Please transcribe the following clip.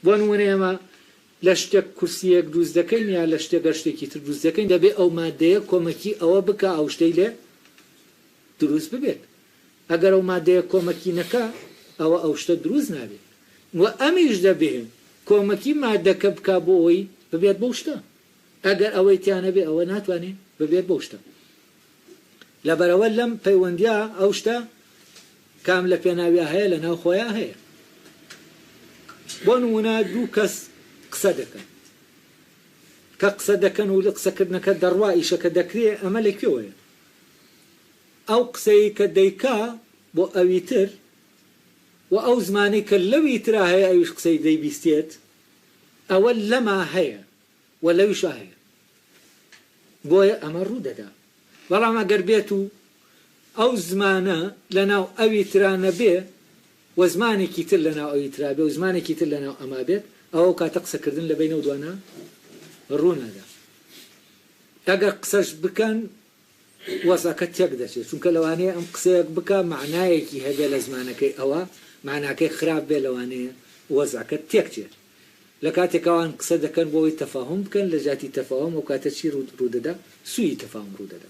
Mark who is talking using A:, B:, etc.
A: بۆ نموونە ئێمە لە شتێک کورسییەک دروست دەکەین یا لە شتێک هەر شتێکی تر دروست دەکەین دەبێ ئەو ماددەیە کۆمەکی ئەوە بکا ئەو شتەی لێ دروست ببێت. ئەگەر ئەو ماددەیە کۆمەکی نەکا ئەوە ئەو شتە دروست نابێت و ئەمیش دەبێ کۆمەکی ماددەکە بکا بۆ ئەوەی ببێت بەو شتە. ئەگەر ئەوەی تیا نەبێ ئەوە ناتوانێ ببێت بەو شتە. لەبەرئەوە لەم پەیوەندیە ئەو شتە کام لە پێناویا هەیە لە ناو خۆیا هەیە. بۆ نموونە دوو کەس قسە دەکەن. کە قسە دەکەن و قسەکردنەکە دەڕوا ئیشەکە دەکرێ ئەمە لە کوێوەیە؟ ئەو قسەی کە دەیکا بۆ ئەویتر و ئەو زمانەی کە لەوی ترا هەیە ئەویش قسەی دەیبیستێت ئەوە لەما هەیە و لەویشا هەیە. بۆیە ئەمە ڕوو دەدا. بەڵام ئەگەر بێت و ئەو زمانە لە ناو ئەوی ترا نەبێ و زمانێکی تر لە ناو ئەوی ترا بێ و زمانێکی تر لە ناو ئەما بێت، ئەوە ئەو کاتە قسە کردن لە بەین ئەو دوانە ڕوو نادا. ئەگەر قسەش بکەن وەزعەکە تێک دەچێ، چونکە لەوانەیە ئەم قسەیەک بکا مەعنایەکی هەبێ لە زمانەکەی ئەوا، مەعناکەی خراپ بێ لەوانەیە وەزعەکە تێک چێ. لە کاتێک ئەوان قسە دەکەن بۆ ئەوەی تەفاهوم بکەن، لە جیاتی تەفاهوم ئەو کاتە چی ڕوو دەدا؟ سوئی تەفاهوم ڕوو دەدا.